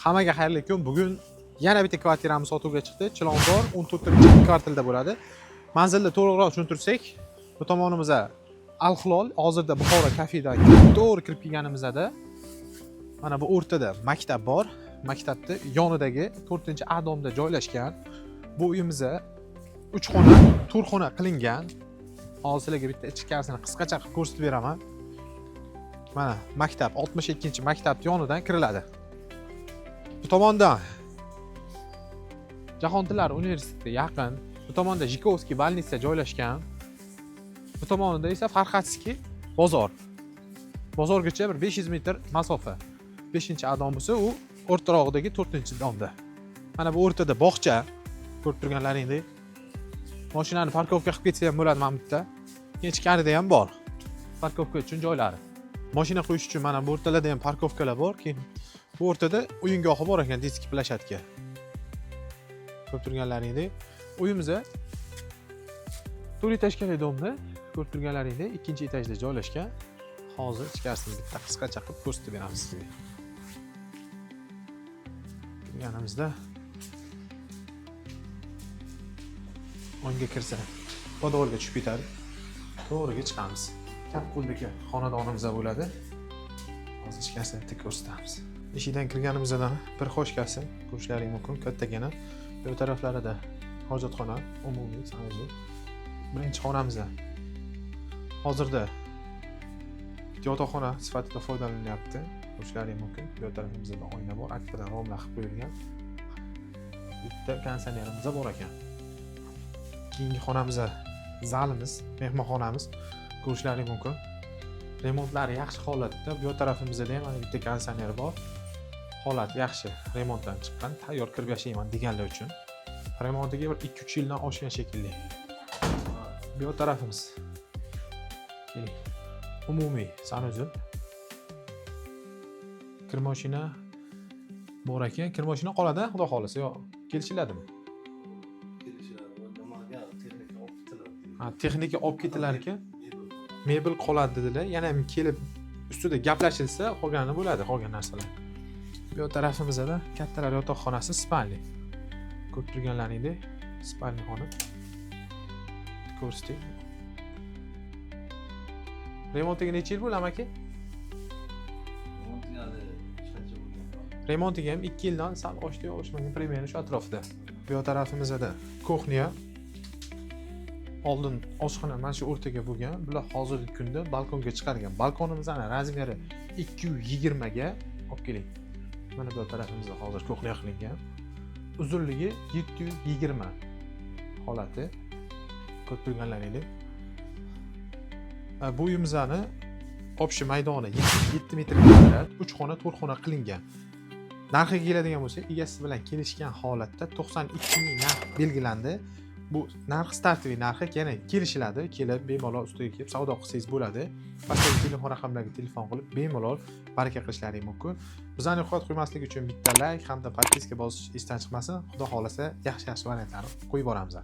Hammaga xayrli kun. Bugun yana bitta kvartiramiz sotuvga chiqdi. Chilonzor 14-kvartalda bo'ladi. Manzilni to'liqroq tushuntirsak, bu tomonimizda Al Hilol, hozirda Buxoro kafedan to'g'ri kirib kelganimizda mana bu o'rtada maktab bor. Maktabni yonidagi 4-A дом da joylashgan. Bu uyimizda 3 xona, 4 xona qilingan. Hozir sizlarga bitta ichkarisini qisqacha qilib ko'rsatib beraman. Mana maktab, 62-maktab yonidan kiriladi. Bu tomondan Jahon tillar universiteti yaqin. Bu tomonda Жуковский больница joylashgan. Bu tomonida esa Farxatskiy bozor. Bozorgacha bir 500 metr masofa. 5-A дом bo'lsa, u o'rtarog'idagi 4-дом da. Mana bu o'rtada bog'cha, ko'rib turganlaringdek. Mashinani парковка qilib ketsa ham bo'ladi mana bu yerda. Keyin ichkarida ham bor. Парковка uchun joylari. Mashina qo'yish uchun mana bu o'rtalarda ham парковка lar bor. Keyin bu o'rtada o'yingohi bor ekan, детский площадка. Ko'rib turganlaringdek, uyimiz to'rt этажка li дом da, ko'rib turganlaringdek, ikkinchi etajda joylashgan. Hozir ichkarisini bitta qisqacha qilib ko'rsatib beramiz sizga. Kirganimizda o'ngga kirsa подвал ga tushib ketadi. To'g'riga chiqamiz. Chap qo'ldagi xonadonimiz bo'ladi. Hozir ichkarisini bitta ko'rsatamiz. Eshikdan kirganimizdan прихожка si ko'rishlaring mumkin, kattagina. Bu taraflarida hojatxona, umumiy санузел. Birinchi xonamizda hozirda yotoqxona sifatida foydalanilyapti. Ko'rishlaring mumkin. Bu tarafimizda oyna bor, arkadan romlar qilib qo'yilgan. Bitta konditsionerimiz bor ekan. Keyingi xonamizda zalimiz, mehmonxonamiz, ko'rishlaring mumkin. Remontlari yaxshi holatda. Bu tarafimizda ham mana bitta konditsioner bor. Holat yaxshi, remontdan chiqqan, tayyor kirib yashayman deganlar uchun. Remontiga bir 2-3 yildan oshgan shekilli. Bu yoq tarafimiz. Keling. Umumiy санузел. Kir mashina bor ekan. Kir mashina qoladi, xudo xohlasa, yo kelishiladimi? Kelishadi. Nimaga texnika olib ketiladi. Ha, texnika olib ketilar ekan. Mebel qoladi dedilar. Yana ham kelib ustida gaplashilsa, qolgani bo'ladi, qolgan narsalar. Bu yoq tarafimizda kattalar yotoqxonasi, спальный. Ko'rib turganlaringdek, спальный xona. Ko'rsating. Remontiga necha yil bo'ldi, amaki? Remontiga hali hech qancha bo'lgan yo'q. Remontiga ham 2 yildan sal oshdi yo oshmagan, примерно shu atrofida. Bu yoq tarafimizda кухня. Oldin oshxona mana shu o'rtaga bo'lgan. Bular hozirgi kunda balkonga chiqargan. Balkonimizni размер i 220 ga olib keling. Mana bu tarafimizda hozir кухня qilingan. Uzunligi 720 holati. Ko'rib turganlaringdek. Bu uyimizni общий maydoni 77 metr kvadrat, 3 xona, 4 xona qilingan. Narxiga keladigan bo'lsak, egasi bilan kelishgan holatda 92 ming narx belgilandi. Bu narx стартовый narxi, yana kelishiladi. Kelib bemalol ustiga kelib savdo qilsangiz bo'ladi. Pastdagi telefon raqamlariga telefon qilib bemalol baraka qilishlaring mumkin. Bizani yo'qotib qo'ymaslik uchun bitta layk hamda подписка bosish esdan chiqmasin. Xudo xohlasa, yaxshi-yaxshi variantlarni qo'yib boramiz.